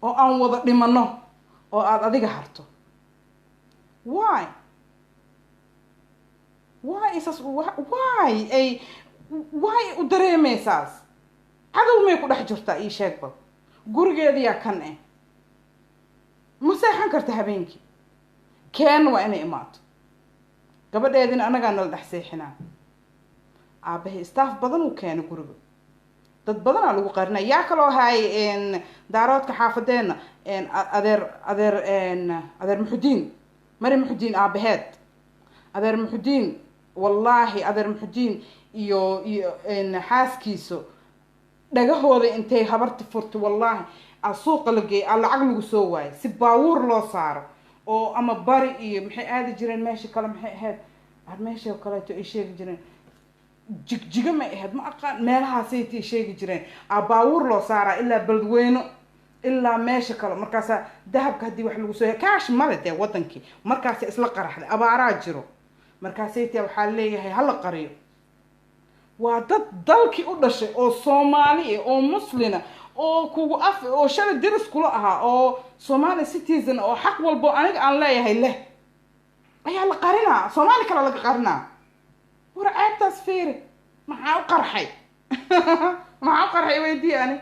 Oo aan wada dhimano oo aada adiga harto? Why isas? Why ay, why u dareemaysaas? Cadow may ku dhex jirtaa? Ii sheeg bal. Gurigeediyaa kan eh, ma seexan karta habeenkii. Keen waa inay imaato gabadheedina, annagaa nala dhex seexinaa. Aabahay staff badan uu keenay guriga, dad badanaa lagu qarinaya. Yaa kaloo haay Daaroodka xaafadeena? Adeer adeer Muxudiin, Mari Muxudiin aabaheed, adeer Muxudiin. Wallaahi, adeer Muxudiin iyo xaaskiisa dhagahooda intay habarta furtay, wallaahi, aa suuqa la geeyay, aa lacag lagu soo waayay si baabuur loo saaro oo ama bari iyo maxay aadi jireen meesha kale, maxay ahayd meesha kaleeto ay sheegi jireen? Jigjiga may ahayd? Ma aqaan. Meelahaasaytay sheegi jireen aa baabuur loo saaraa ilaa Beledweyno, ilaa meesha kale. Markaasaa dahabka haddii wax lagu soo kaash male dee wadankii markaasa isla qaraxday, abaaraa jiro. Markaasay tia waxaa leeyahay hala qariyo. Waa dad dalkii u dhashay oo Soomaali ah oo Muslina oo kugu af oo shalay diris kula ahaa oo Somali citizen oo xaq walbo aniga aan leeyahay leh ayaa la qarinaa, Soomaali kale laga qarinaa. War ceebtaas fiiri. Maxaa u qarxay? Maxaa u qarxay? Weydii ani.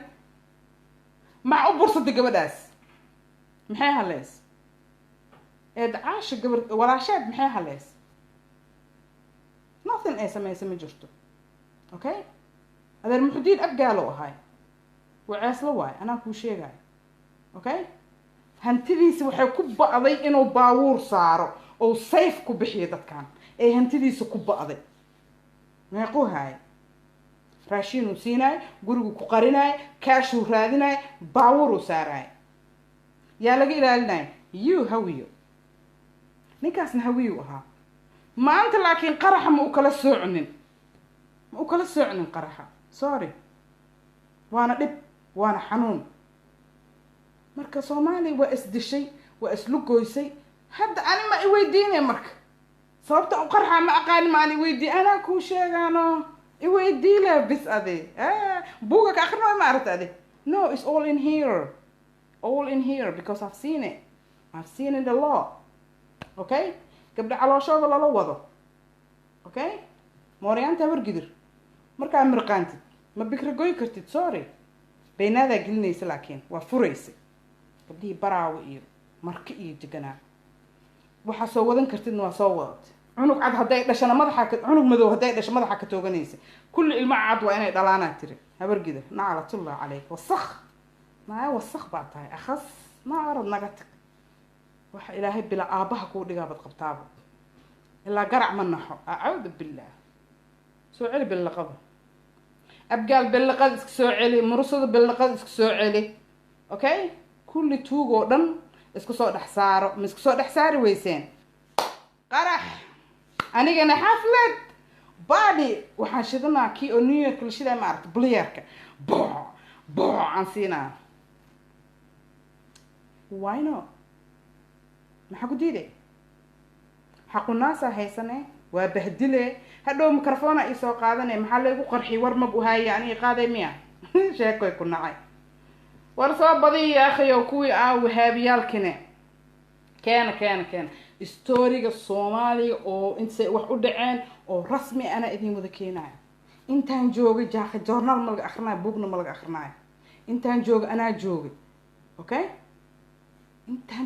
Maxaa u bursatay gabadhaas? Maxay haleys eed Caasha gabar walaasheed? Maxay haleys? Nothing ay samaysa ma jirto. Okay, adeer Muxudiin Abgaalo ahay, waceesla waay, anaa kuu sheegayo. Okay, hantidiisi waxay ku ba'day inuu baabuur saaro oo safe ku bixiyo dadkan ee hantidiisa ku ba'day. Meequu haaya? Raashiinuu siinayo, gurigu ku qarinayo, kaashuu raadinayo, baabuuruu saarayo. Yaa laga ilaalinayo? You Hawiyo. Ninkaasna Hawiyuu ahaa maanta, laakiin qaraxa ma u kala soocnin, ma u kala soocnin qaraxa. Sorry, waana dhib, waana xanuun. Marka Soomaaliya waa isdishay, waa islugoysay. Hadda ani ma iweydiinay marka sababta u qarxaa ma aqaani. Ma aan iweydii, anaa kuu sheegaano. Iweydii le bis adi buuga ka akrin. Ma aragta adi? No, it's all in here, all in here, because I've seen it, I've seen it a lot. Okay, gabdha calooshooda lala wado. Okay, mooryaanta Habargidir markaa mirqaantid ma bikra goy kartid. Sorry, beenaadaa gelinaysa, laakiin waa furaysa. Gabdhihii Baraawe iyo Marka iyo deganaa waxaa soo wadan kartidna waa soo wadatay. Cunug cad hadday dhashana madaxaa ka, cunug madow hadday dhasho madaxaa ka tooganaysa. Kulli ilmo cad waa inay dhalaanaa tiri Habargidir. Naclatullah calayk, wasakh maya, wasakh baa tahay. Akhas ma arad, naga tag. Waxa Ilaahay bila aabbaha kuu dhigaa baad qabtaaba. Ilaa garac ma naxo. Acuudu billaah. Soo celi billaqada, Abgaal. Billaqada iska soo celi, Murusada billaqada iska soo celi. Okay, kulli tuug oo dhan isku soo dhex saaro. Ma isku soo dhex saari weyseen qarax? Anigana xaflad badi waxaan shidanaa kii oo New York la shiday, ma aragta, buliyeerka boo boo aan siinaa. Why not? Maxaa ku diiday? Xaqunaasaa haysane, waa bahdile. Hadhow microphona iisoo qaadanay, maxaa laygu qarxi? War mab uhaaya aniga qaaday miya? Sheekoy ku nacay. War soo badiya akhiyo, kuwii ah wahaabiyaalkine. Keena, keena, keena storyga Soomaaliya oo intay wax u dhaceen oo rasmi ana idin wada keenayo. Intaan joogay jaaka journal ma laga akrinaayo, buugna ma laga akrinaayo. Intaan joogay anaa joogay. Okay, intaan